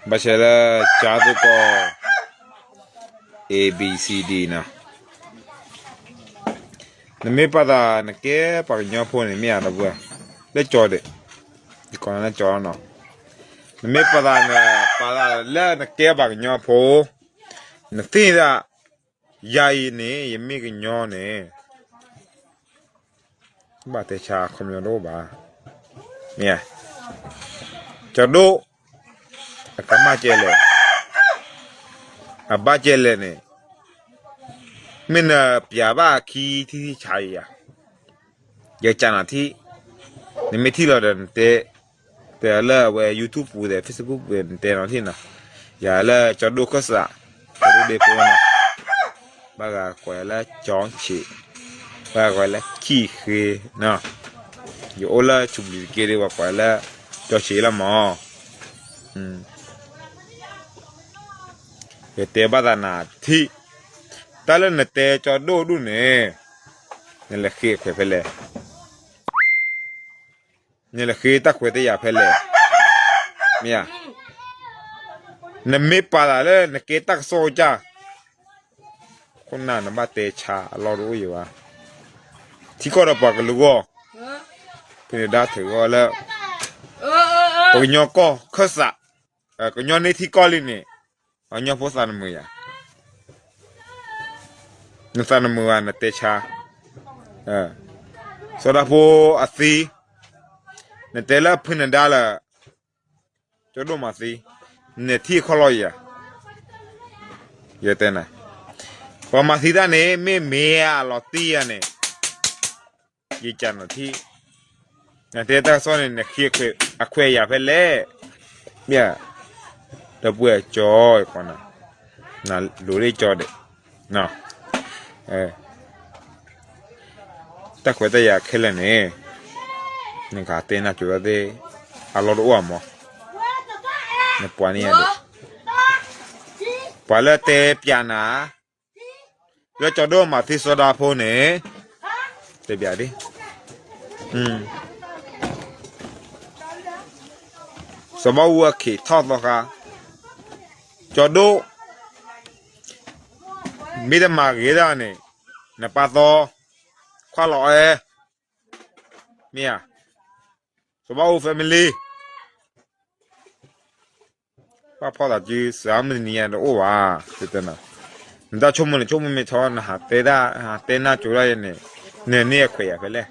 ဘၣ်ဆဲးလၢ ကၠါသိကီၢ် A B C D နီၤ, နမ့ၢ်ပာ်သးနကဲပှၤကညီဖိန့ၣ် မ့ၢ်ဧါဒီပုၢ်ဝဲၢ်, လၢကၠီဒဲး, ယကိးနၤလၢကၠီနီၤ, နမ့ၢ်ပာ်သးနပာ်သးလၢနကဲပှၤကညီဖိ, နသ့ၣ်ဒၣ် ယၤအံၤန့ၣ် ယမ့ၢ်ကညီန့ၣ် ဘၣ်တဲဆါခီပညီတအိၣ်ဘၣ်. မ့ၢ်ဧါ, ကၠီဒိၣ် အကမၣ်ကဲလဲၣ်, အဘၣ်ကဲလဲၣ်န့ၣ်, မ့ၢ်နပျးဘၣ်အခံထံၣ်ထံၣ်ဆါယၤ, ယကနၤထံၣ်, နမ့ၢ်ထံၣ်လီၤဒီးနတဲ, တဲလၢအဝဲ YouTube ပူၤဒီး Facebook ပူၤဒီး နတဲနီၤထံၣ်နီၤ, ယၤလၢကၠီဒိၣ်ခၢၣ်စး, ကၠီဒိၣ်ဒ့ဖိနီၤ, ဘၣ်ဂၤကွဲးလၢကၠီဆံး, ဘၣ်ဂၤကွဲးလၢခံၣ်ဃ့နီၤ, ယအိၣ်လၢဆူးဘျံးတက့ၢ်ဒီး ပှၤကွဲးလၢကၠီဆံးလီၤမး. ယတဲဘၣ်သးနၤထံၣ်, တၢ်လၢနတဲကၠီဒိၣ်ဒူၣ်န့ၣ်, နလဲၤဃ့ခွဲးဖဲလဲၣ်, နလဲၤဃ့တၢ်ခွဲးတၢ်ယာ်ဖဲလဲၣ်, မ့ၢ်ဧါ, နမ့ၢ်ပာ်သးလၢနကဲတၢ်ကစီၣ်ကစၢ်, ခိၣ်နၢ်နဘၣ်တဲဆါအလီၢ်တအိၣ်ယံၤဘၣ်, ထံကီၢ်ဒီးပှၤကလုာ်ဂီၢ်, ဖဲန့ၣ်ဒၣ်ထုးဂီၢ်လၢ ပှၤကညီကီၢ်ခၢၣ်စး, ကညီန့ၢ်ထံကီၢ်လံန့ၣ်, ပှၤကညီဖိသးနမုာ်ယၤ, နသးနမုာ်ဘၣ်နတဲဆါ, စီၤဒၤဖိအသံ, နတဲလၢဖုနဒါလၢ ကၠီဒိၣ်မၤသံ, နထံၣ်ခီၣ်လီၤယၤ, ယတဲနၤ, ပှၤမၤသံတၢ်န့ၣ် မ့ၢ်မ့ၢ်အလီၤတံၢ်ယၤန့ၣ်, ယကနၤထံၣ်, နတဲတၢ်ကစီၣ်န့ၣ် နဃ့အခွဲးယာ်ဖဲလဲၣ်, မ့ၢ်ဧါ, ဒီပုၢ်ဝဲၢ်ကၠီ, နလိၤလၢကၠီဒဲး, တၢ်ခွဲးတၢ်ယာ်ခဲလၢာ်န့ၣ်, နကတဲနၢ်ကၠိၤသ့ၣ်, အလီၢ်တအိၣ်အမး, နပှၤန့ၣ်ယၤဒဲး, ပှၤလၢတဲပျးနၤ, လၢကၠီဒိၣ်မၤသံစီၤဒၤဖိန့ၣ်, တဲပျးဒ် စီၤဘၣ်အူအခ့ထီၣ်သီဃါ, ကၠီဒိၣ်, မ့ၢ်တမၤဂ့ၤဒၣ်န့ၣ်, နပာ်သီ, ခွါလီၤအဲ, မ့ၢ်ဧါ, စီၤဘၣ်အူ family ပာ်ဖီၣ်သးစုစှၤမုၢ်တနံၤညါတအိၣ်ဘၣ်, တဲတဲနၤ, နတၢ်ဆိကမိၣ်န့ၣ်ဆိကမိၣ်မ့ၢ်ထီ နဟးတဲဒၣ် ဟးတဲနၢ်ကၠိၤဒၣ်ယဲန့ၣ်, နန့ၢ်အခွဲးယာ်ဖဲလဲၣ်,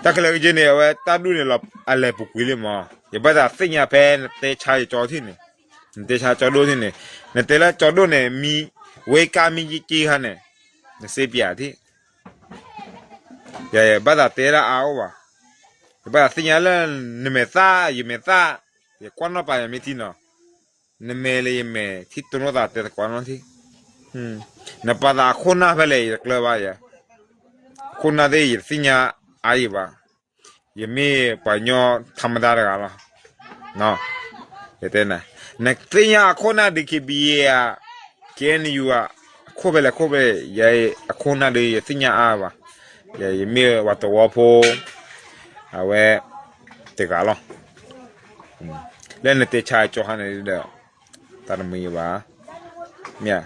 တၢ်ခဲလၢာ်က့န့ၣ် အဝဲတၢ်ဒူၣ်န့ၣ်လီၤ အလဲၤပူၤကွံာ်လံမး, ယဘၣ်သးသ့ၣ်ညါဖဲနတဲဆါယကၠီထံၣ်န့ၣ်, နတဲဆါကၠီဒိၣ်ထံၣ်န့ၣ်, နတဲလၢကၠီဒိၣ်န့ၣ် မံၤဝဲကါမံၤယက့ခါန့ၣ်, နစ့ပျးထံၣ် ယဘၣ်သးတဲဒၣ်အါအိၣ်ဘၣ်, ယဘၣ်သးသ့ၣ်ညါလၢ နမဲာ်သၣ် ယမဲာ်သၣ်, ယကွၢ်နီၣ်ပာ်ယမ့ၢ်ထံနီၤ, နမဲာ်လၢယမဲာ်ထံတိၢ်နီၣ်သးတဲသကိးနီၣ်ထံ, နပာ်သးအခိၣ်နၢ်ဖဲလဲၣ် ယတကျၢၤဘၣ်ယၤ, အခိၣ်နၢ်သ့ၣ်ယတသ့ၣ်ညါအါယံၤဘၣ်, ယမ့ၢ်ပှၤကညီထးမတၤတဂၤလီၤ, ယတဲနၤ, နသ့ၣ်ညါအခိၣ်နၢ် DKBA ဧါ, KNU ဧါ, အခိၣ်ဖဲလဲၣ်ခိၣ်ဖဲလဲၣ်, ယအခိၣ်နၢ်ဒီးယသ့ၣ်ညါအါဘၣ်, ယမ့ၢ်ပှၤသဝီဖိ, အဝဲတဂၤလီၤ, လၢနတဲဆါကၠီဟါန့ၣ်ဒီး, တၢ်တမုာ်ယဘၣ်, မ့ၢ်,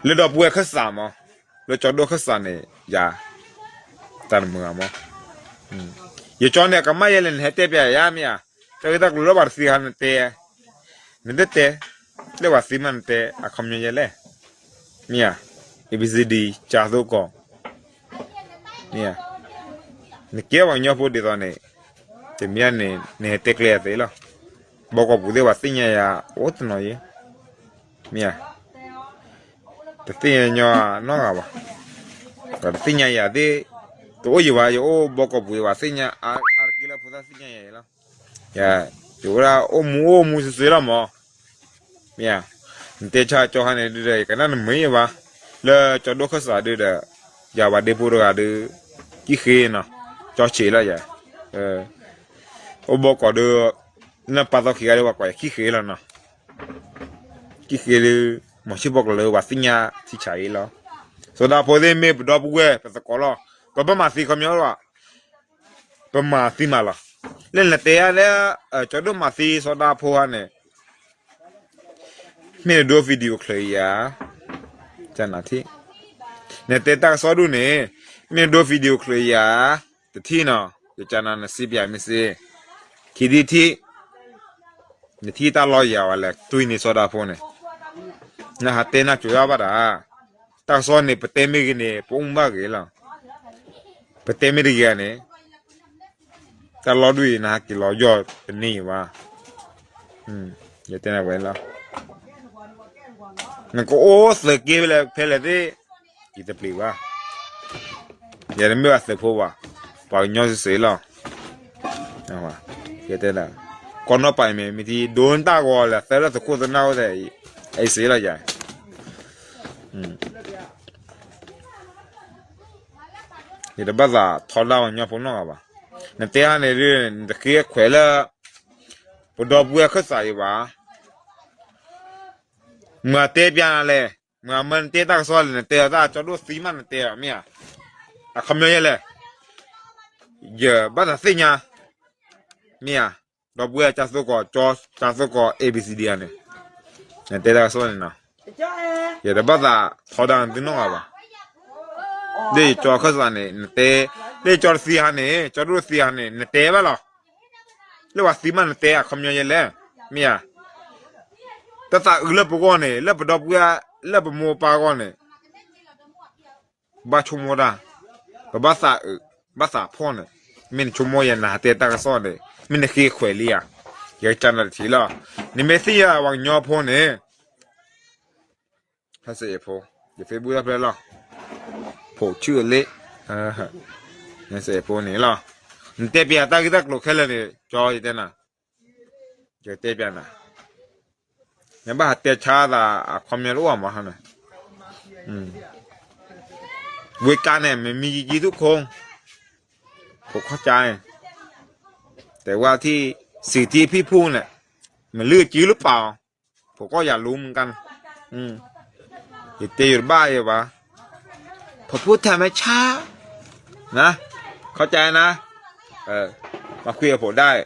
လၢဒီပုၢ်ဝဲၢ်ခၢၣ်စးမး, လၢကၠီဒိၣ်ခၢၣ်စးန့ၣ် ယၤ, တၢ်တမုာ်ဘၣ်မး, ယကၠီန့ၣ် အကမၣ်ယဲလဲၣ် နဟဲတဲပျးယၤမ့ၢ်ဧါ, တၢ်ဂ့ၢ်တၢ်ကျိၤလၢပှၤတသ့ခါနတဲ, နတတဲ, လၢပှၤသ့မးနတဲ အခီပညီယဲလဲၣ်, မ့ၢ်ဧါ, A B C D ကၠါသိကီၢ် မ့ၢ်ဧါ, နကဲပှၤကညီဖိဒ်သိးန့ၣ်, တမ့ၢ်န့ၣ် နဟဲတဲကျဲအသ့လီၤ, ဘီကီၢ်ပူၤသ့ၣ်ပှၤသ့ၣ်ညါယၤအိၣ်တနီၤယဲ, မ့ၢ်ဧါ, တသ့ၣ်ညါညီနီတဂၤဘၣ်, ပှၤတသ့ၣ်ညါယၤသ့ၣ်, တအိၣ်ယံၤဘၣ် ယအိၣ်ဘီကီၢ်ပူၤသ့ၣ်ပှၤသ့ၣ်ညါအါတက့ၢ်လၢဖိသၣ်သ့ၣ်ညါယၤအံၤလီၤ, ယအိၣ်ဒၣ်အိၣ်မူအိၣ်မူစ့ၢ်ကီးလီၤမး မ့ၢ်ဧါ, နတဲဆါကၠီဟါန့ၣ်ဒုဒီး ယကနၣ်နမုာ်ယဘၣ်, လၢကၠီဒိၣ်ခၢၣ်စးဒုဒီး, ယၤပှၤဒ့ဖိတဂၤဒု, ကံၣ်ဃ့နီၤ, ကၠီဆံးလီၤယၤ, အိၣ်ဘီကီၢ်ဒု, လၢပာ်သီခံဂၤဒုပှၤကွၢ်ယကံၣ်ဃ့လီၤနီၤ, ကံၣ်ဃ့ဒု, မီၤဆံၣ်ပီၣ်ကလၢၤပှၤသ့ၣ်ညါထံဆးအံၤလီၤ, စီၤဒၤဖိသ့ၣ်မ့ၢ်ပဒီပုၢ်ဝဲၢ်ပသကိးလီၤ, ပဘၣ်မၤသံခီပညီလီၤ ပမၤသံမးလီၤ, လၢနတဲယၤလၢ, ကၠီဒိၣ်မၤသံစီၤဒၤဖိဟါန့ၣ်, မ့ၢ်နဒိ video ချၢးယၤ, ကနၣ်ထံၣ်, နတဲတၢ်ကစီၣ်ဒိၣ်န့ၣ်, မ့ၢ်နဒိ video ချၢးယၤ, တထံၣ်နီၤ, ယကနၣ်နစံးပၠးမ့ၢ်စ့, ခံထံၣ်ထံၣ်, နထံၣ်တၢ်လီၢ်ယၤဝဲလဲၣ် တွံၢ်န့ၢ်စီၤဒၤဖိန့ၣ်, နဟးတဲနၢ်ကၠိၤဒၣ်ဘၣ်တၢ်, တၢ်ကစီၣ်န့ၣ် ပတဲမ့ၢ်ဂ့ၤန့ၣ် ပအိၣ်မူဘၣ်ဂ့ၤလီၤ, ပတဲမ့ၢ်တဂ့ၤန့ၣ် တၢ်လီၢ်ဒိၣ်အံၤ နဟးက့ၤလီၤယီၢ်တန့ၢ်ဘၣ်, ယတဲနၤဝဲလီၤ, နကအိၣ်သုးက့ဖဲလဲၣ်ဖဲလဲၣ်သ့ၣ်, ယတပျံၤဘၣ်, ယတမ့ၢ်ဘၣ်သုးဖိဘၣ်, ပှၤကညီစ့ၢ်လီၤ, ယတဲ, ကီၢ်နီၢ်ပၤအံၤမ့ၢ်မ့ၢ်ထံ ဒိနတၢ်ဂီၤလၢသၢလၢသုးခိၣ်သနၢ်အိၣ်သဲး, အံၤစ့လီၤယၤ ယတဘၣ်သးထီဒါပှၤကညီဖိနီတဂၤဘၣ်, နတဲဟါန့ၣ်ဒုး နတဃ့ခွဲးလၢ ပဒီပုၢ်ဝဲၢ်ခၢၣ်စးအံၤဘၣ်, မၤတဲပျးနၤလဲၣ်, မၤမၢနတဲတၢ်ကစီၣ်လဲၣ် နတဲအီၤတၢ်ကၠီဒိၣ်သံမးနတဲအီၤမ့ၢ်ဧါ, အခီပညီယဲလဲၣ်, ယဘၣ်သးသ့ၣ်ညါ, မ့ၢ်ဧါ, ဒီပုၢ်ဝဲၢ်ကၠီသိကီး ကၠီသိကီး A B C D ဧါန့ၣ်, နတဲတၢ်ကစီၣ်န့ၣ်နီၤ, ယတဘၣ်သးထီဒါနသုနီတဂၤဘၣ်, လၢယကၠီခၢၣ်စးန့ၣ် နတဲ, လၢယကၠီတသံဟါန့ၣ် ကၠီဒိၣ်တသံဟါန့ၣ် နတဲဘၣ်လီၤ, လၢပှၤသံမးနတဲအခီပညီယဲလဲၣ်, မ့ၢ်ဧါ, တၢ်သးအုးလၢပဂီၢ်န့ၣ် လၢပဒီပုၢ်ဝဲၢ် လၢပမိၢ်ပၢ်ဂီၢ်န့ၣ် ဘၣ်ဆိကမိၣ်တၢ်, ပဘၣ်သးအုး, ဘၣ်သးဖှီၣ်န့ၣ်, မ့ၢ်နဆိကမိၣ်ယဲနဟးတဲတၢ်ကစီၣ်န့ၣ် မ့ၢ်နဃ့ခွဲးလံဧါ, ယကစၢ်နၤတထံၣ်လီၤ, နမ့ၢ်သ့ၣ်ညါပှၤကညီဖိန့ၣ်, ဟဲစဲးယဖိ, ယ Facebook တၢ်ဖျဲၣ်လီၤ, ဖိးဆူၣ်လ့, ဟဲစဲးယဖိန့ၣ်လီၤ, နတဲပျးတၢ်ဂ့ၢ်တၢ်ကျိၤခဲလၢာ်န့ၣ် ကၠီယတဲနၤ ယကတဲပျးနၤ, နဘၣ်ဟးတဲဆါသးအခီပညီတအိၣ်မးန့ၣ်, ဝ့ၢ်ကါန့ၣ် မ့မ့ၢ်ယံၤယံၤသူခိၣ်, ဖိးခီၣ်ကါန့ၣ်, တဲဝဲထံၣ်, စံးထံၣ်ဖံၣ်ဖူန့ၣ်, မ့ၢ်လုၢ်ကံလုၢ်ပာ်အီၤ, ဖိးကီၢ်ယၤလူမုၢ်ကါန့ၣ်, ယတဲယတဘၣ်ယဘၣ်, ဖိးဖူထဲမဲာ်ဆါ န, ခီၣ်ကါနၤ, မၤခွံအဖိးဒၣ်,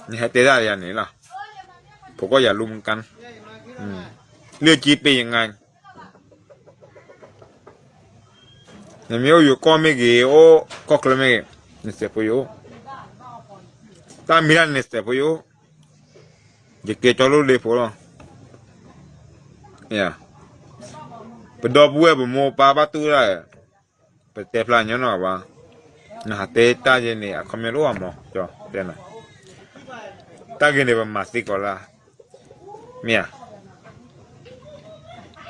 နဟဲတဲဒၣ်ယၤန့ၣ်လီၤ, ဖိးကီၢ်ယၤလူမုၢ်ကါန့ၣ်, လုၢ်ကံပ့ၤယငါ, နမ့ၢ်အိၣ်ယိၤကီၢ်မ့ၢ်ဂ့ၤ အိၣ်ကီၢ်ချၢမ့ၢ်ဂ့ၤ, နစဲးဖိယအိၣ်, တၢ်မံၤလၢနစဲးဖိယအိၣ်, ယကဲကၠီဒိၣ်ဒ့ဖိလီၤ, ပဒီပုၢ်ဝဲၢ်ပမိၢ်ပၢ်ဘၣ်တူၢ်ဒၣ်, ပတဲဖျါညီနီၢ်ဘၣ်, နဟးတဲတၢ်ယဲန့ၣ် အခီပညီတအိၣ်မး, တဲနၤ, တၢ်ဂ့ၤန့ၣ် ပမၤသ့ကီးလၢ်, မ့ၢ်ဧါ,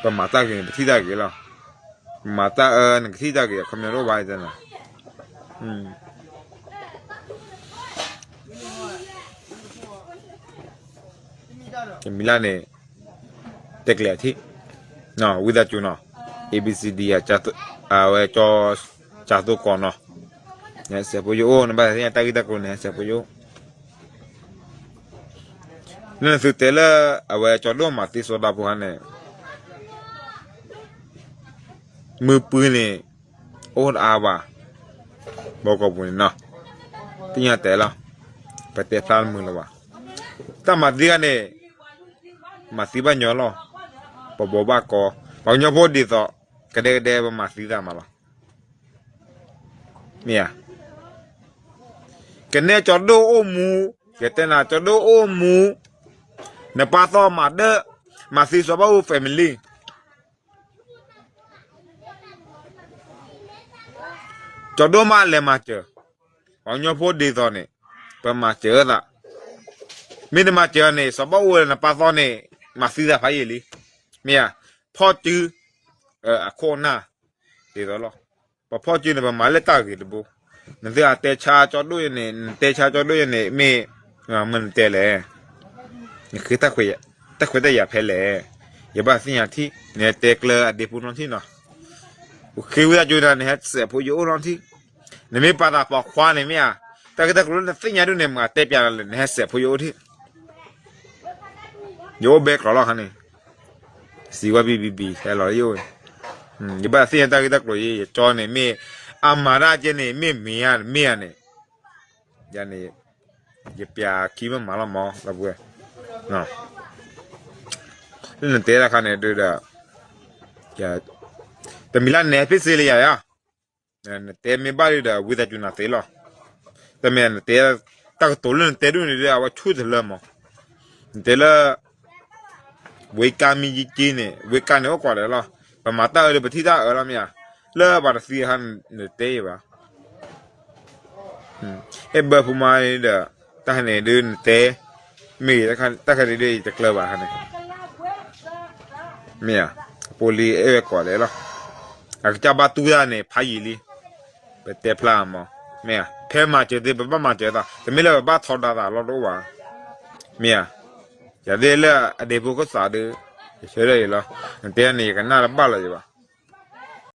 ပမၤတၢ်ဂ့ၤန့ၣ် ပထံၣ်တၢ်ဂ့ၤလီၤ, ပမၤတၢ်အၢန့ၣ် ကထံၣ်တၢ်ဂ့ၤ အခီပညီတအိၣ်ဘၣ်တဲနၤ, တမံၤလၢ်န့ၣ်, တဲကျဲၤအထံၣ်, ဝံသးစူၤနီၤ, A B C D အဝဲကၠီ, ကၠီသိကီးနီၤ, နဟဲစဲးဖိယအိၣ် နဘၣ်သ့ၣ်ညါတၢ်ဂ့ၢ်တၢ်ကျိၤန့ၣ် ဟဲစဲးဖိယအိၣ်, လၢနသုတဲလၢ အဝဲကၠီဒိၣ်မၤသံစီၤဒၤဖိဟါန့ၣ် မုၢ်ပှံၤန့ၣ် အိၣ်တအါဘၣ်, ဘီကီၢ်ပူၤန့ၣ်နီၤ, သ့ၣ်ညါတဲလီၤ, ပတဲဖျါတမုာ်လၢၤဘၣ်, တၢ်မၤသံခါန့ၣ်, မၤသံဘၣ်ညီလီၤ, ပဘိးဘၣ်ကီ, ပှၤကညီဖိဒ်သိး, ကဒဲကဒဲပမၤသံသးမးလီၤ, မ့ၢ်ဧါ, ကနဲကၠီဒိၣ်အိၣ်မူ, ယတဲနၤကၠီဒိၣ်အိၣ်မူ, နပၢ်သီမၤဒၢၣ်, မၤသံစီၤဘၣ်အူ family ကၠီဒိၣ်မးလဲၤမၤစၢၤ, ပှၤကညီဖိဒ်သိးန့ၣ်, ပမၤစၢၤသး, မ့ၢ်တမၤစၢၤန့ၣ် စီၤဘၣ်အူဝဲနပၢ်သီန့ၣ်, မၤသံသးဖးယံာ်လံ, မ့ၢ်ဧါ, ဖီၣ်စု, အခိၣ်အနၢ်, ဒ်သိးလီၤ, ပဖီၣ်စုန့ၣ် ပမၤလၢတၢ်ဂ့ၤတဘိ, နသုအတဲဆါကၠီဒိၣ်ယဲန့ၣ် နတဲဆါကၠီဒိၣ်ယဲန့ၣ် မ့ၢ်, မ့ၢ်နတဲလဲၣ် နဃ့တၢ်ခွဲးတၢ်ယာ်ဖဲလဲၣ်, ယဘၣ်သ့ၣ်ညါထံၣ်, နဟဲတဲကျၢၤအဒ့ဖိနီၣ်ထံၣ်နီၤ, ဃ့ဝံသးစူၤနၤ နဟဲစဲးဖိယအိၣ်နီၣ်ထံၣ်, နမ့ၢ်ပာ်သးပိာ်ခွါန့ၣ်မ့ၢ်ဧါ, တၢ်ဂ့ၢ်တၢ်ကျိၤလၢနသ့ၣ်ညါဒိၣ်န့ၣ် မၤတဲပျးနၤလဲၣ် နဟဲစဲးဖိယအိၣ်ထံၣ်, ယအိၣ်ဘဲကျိးလီၤခါန့ၣ်, စံးဝဲဘံဘံဘံ ဟဲလီၤယအိၣ်, ယဘၣ်သ့ၣ်ညါတၢ်ဂ့ၢ်တၢ်ကျိၤယဲ ယကၠီန့ၣ်မ့ၢ်, အမၤတၢ်ကဲန့ၣ် မ့ၢ်မ့ၢ်ဧါ မ့ၢ်ဧါန့ၣ်, ယန့ၣ်, ယပျးခံမ့ၢ်မၤလီၤမး လီၤပှဲၤ, လၢနတဲတခါန့ၣ်ဒုးဒီး တမံၤလၢနဲဖ့စ့လံယၤယၤ, နတဲမ့ၢ်ဘၣ်ဒုးဒီး ဝံသးစူၤနၤသ့လီၤ. တမ့ၢ်နတဲ တၢ်ကတိၤလၢနတဲဒုးန့ၣ်ဒီး အဝဲဆူၣ်တလၢမး, နတဲလၢ ဝ့ကါမံယက့န့ၣ် ဝ့ကါန့ၣ်အိၣ်ကွၢ်ဒဲးလီၤ. ပမၤတၢ်အၢဒီးပထံၣ်တၢ်အၢလီၤမ့ၢ်ဧါ, လၢပှၤတသံအခါနတဲယၤဘၣ် အဲၣ်ဘၢဖိမါဒီး တၢ်ခါန့ၣ်ဒုးနတဲ မ့ၢ်ဂ့ၤ တၢ်ခါန့ၣ်ဒုးယတကျၢၤဘၣ်ခါန့ၣ်, မ့ၢ်ဧါ, ပိာ်လံအဲၣ်ဝဲကိးဂၤဒဲးလီၤ. အကစၢ်ဘၣ်တူၢ်တၢ်န့ၣ် ဖးယံာ်လံ, ပတဲဖျါမး, မ့ၢ်ဧါ, ဖဲမၤစၢၤသ့ ပဘၣ်မၤစၢၤသး, တမ့ၢ်လၢပဘၣ်ထီဒါသးလီၤတအိၣ်ဘၣ်, မ့ၢ်ဧါ, ယၤသ့ၣ်လၢအဒ့ဖိကစးဒုး ယဆၢထၢၣ်အံၤလီၤ. နတဲန့ၣ် ယကနၣ်တဘၣ်လီၤယၤဘၣ်.